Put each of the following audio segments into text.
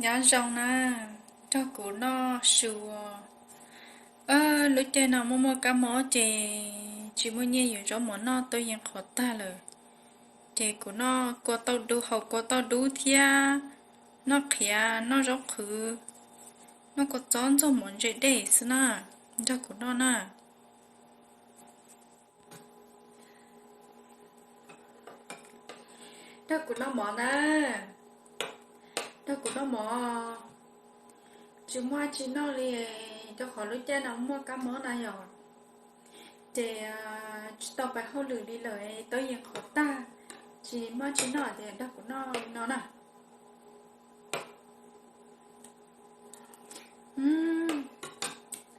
Nyob zoo na, nrog kuv noj su. Lub caij no muaj muaj kab mob ces tsis muaj nyiaj yuav zaub mov noj, tuaj yees qhuav tag lawm. Ces kuv noj kua tauj dub, haus kua tauj dub thiab noj qhiav, noj zaub qhwv, noj kua txob ntxuag mov ntse dej xwb na. Nrog kuv noj na. Nrog kuv noj mov na. Nrog kuv noj mov. Tsis muaj tsis noj li, rau qhov lub caij no muaj kab mob na yom. Ces tsis tau pais hauj lwm li lawm, tuaj yees qhuav tag, tsis muaj tsis noj ces nrog kuv noj li no na.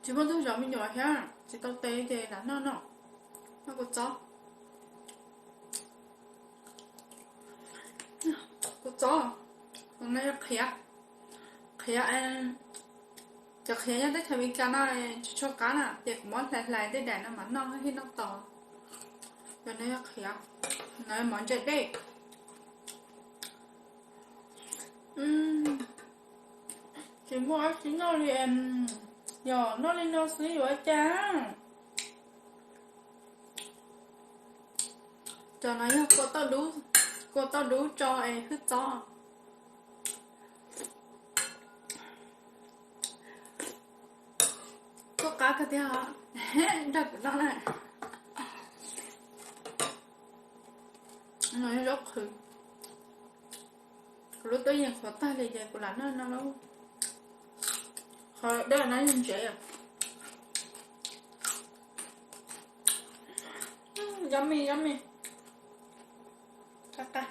Tsis muaj tug zov me nyuam thiab, tsis tau tes ces lam noj no. Noj kua txob. Kua txob, no yog qhiav, qhiav, cov qhiav nyob teb chaws Amelikas no tsis tshua qab na, ces kuv muab hlais hlais tej daim no mas noj thiab noj tos. Cov no yog qhiav, no yog mov ntse dej. Tsis muaj dab tsi noj li, yog noj li no xwb yuav ua cas. Cov no yog kua tauj dub tso hwj txob. Kuj qab kawg thiab os. Nrog kuv noj na. No zaub qhwv. Kuv lub tuaj yees qhuav tag li ces kuv lam noj no lauj. Qhov dawb no ntsev. Yummy, yummy. Qab qab.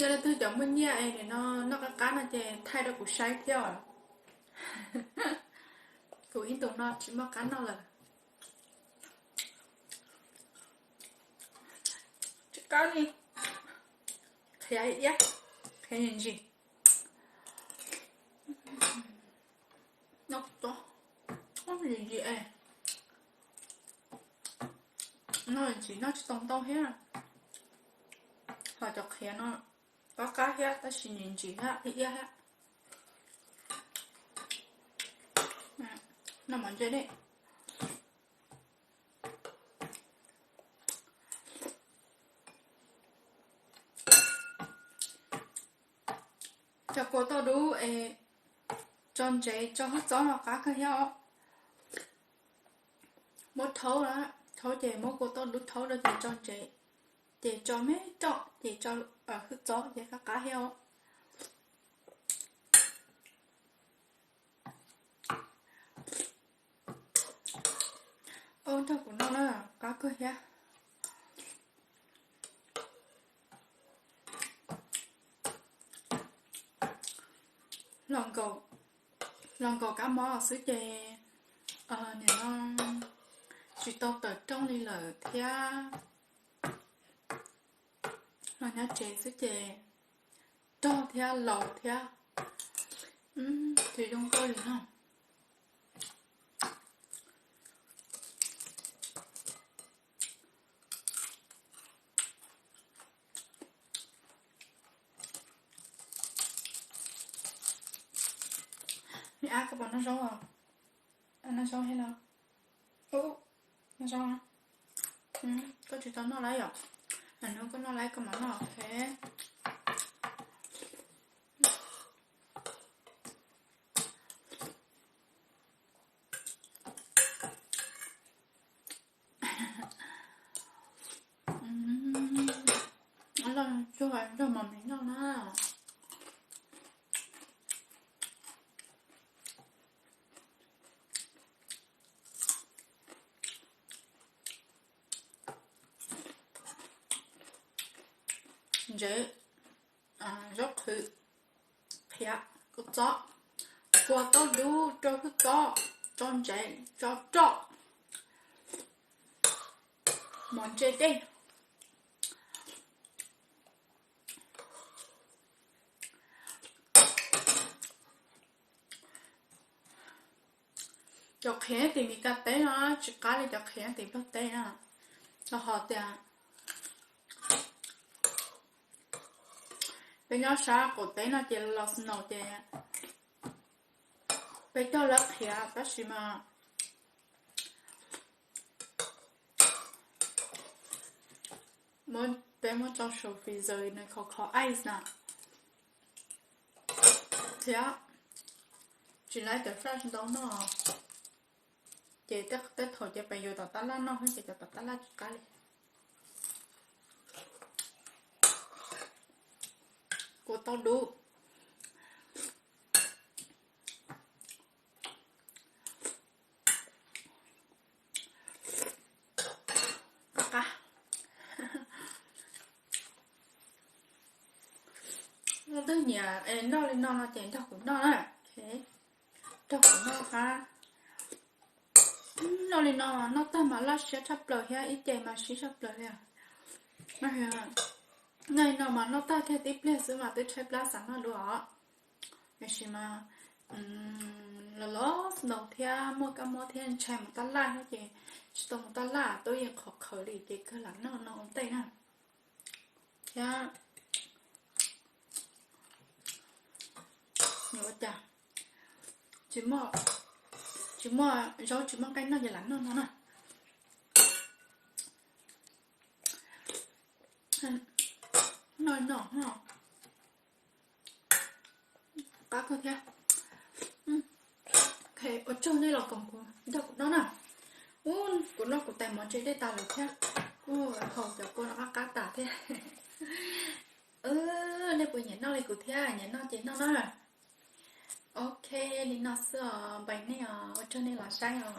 Yog leej twg cov muaj nyiaj es nim no noj qab qab no ces thaij rau kuv saib thiab os. Kuv ib ntus no tsis muaj qab noj lawm. Tsis qab li. Qhiav iab, qhiav ntsim ntsim. Noj txob, ntsim ntsim es. Noj ntsim noj tsis tau ntau thiab. Ho cov qhiav no qab qab thiab tab sis ntsim ntsim thiab iab thiab. Noj mov ntse dej. Cov kua tauj dub es tso ntsev tso hwj txob no qab kawg thiab os. Muab thaub, thaub ces muab kua tauj dub thaub rau ces tso ntsev, ces tso me roj ces tso hwj txob ces qab qab thiab os. Ua nrog kuv noj na, qab kawg thiab. Los nkaum kab mob xwb ces nim no tsis tau tawm rooj li lawm thiab. Los nyob tsev xwb ces rog thiab laus thiab, tsis zoo nkauj li no. Me ab, koj puas noj zaub os? Noj zaub thiab los? Noj zaub. Koj tsis tau noj lawm yom? Hnub koj noj lawm koj mam noj, ok. Loj cuag nrog mos mis noj na. Ntsev, zaub qhwv, qhiav, kua txob, kua tauj dub rau hwj txob, tso ntsev, tso roj, mov ntse dej. Cov qhiav tim Mis Kas teb no tsis qab li cov qhiav tim Nplog teb na. Los hos tias peb nyob sab qaum teb no ces los snow ces peb coj lawv qhiav tab sis mas peb muab tso saum freezer nws khov khov ice na. Thiab tsis laib cov fries ntau noj, ces tej thaum ces peb yuav tom tab laj noj xwb ces cov tom tab laj tsis qab li. Kuv tau dub. Qab qab. Leej twg nyiam noj li no no ces nrog kuv noj na. Nrog kuv noj qab. Noj li no noj tag mas laj siab tshaj plaws thiab ib ce mas sib tshaj plaws li. Noj li no mas noj tag kiag tib pliag xwb mas twb tshaib plab xav noj dua os. Tiam sis mas los los snow thiab muaj kab mob thiab ntshai mus tab laj thiab ces tsis tau mus tab laj, tub yeej qhov qhawv li ces kawg lam noj no ua ntej na. Thiab ua cas tsis muaj zaub tsis muaj nqaij noj ces lam noj no na. Noj no, qab kawg thiab. Ua tsaug nej los koom kuv nrog kuv noj na. Ub, kuv noj kuv tais mov ntse dej tas lawm thiab. Kuj haus cov kua no qab qab tas thiab. Nej puas nyiam noj li kuv thiab? Nyiam noj ces noj na. Ok, li no xwb os npais nej os, ua tsaug nej los saib os.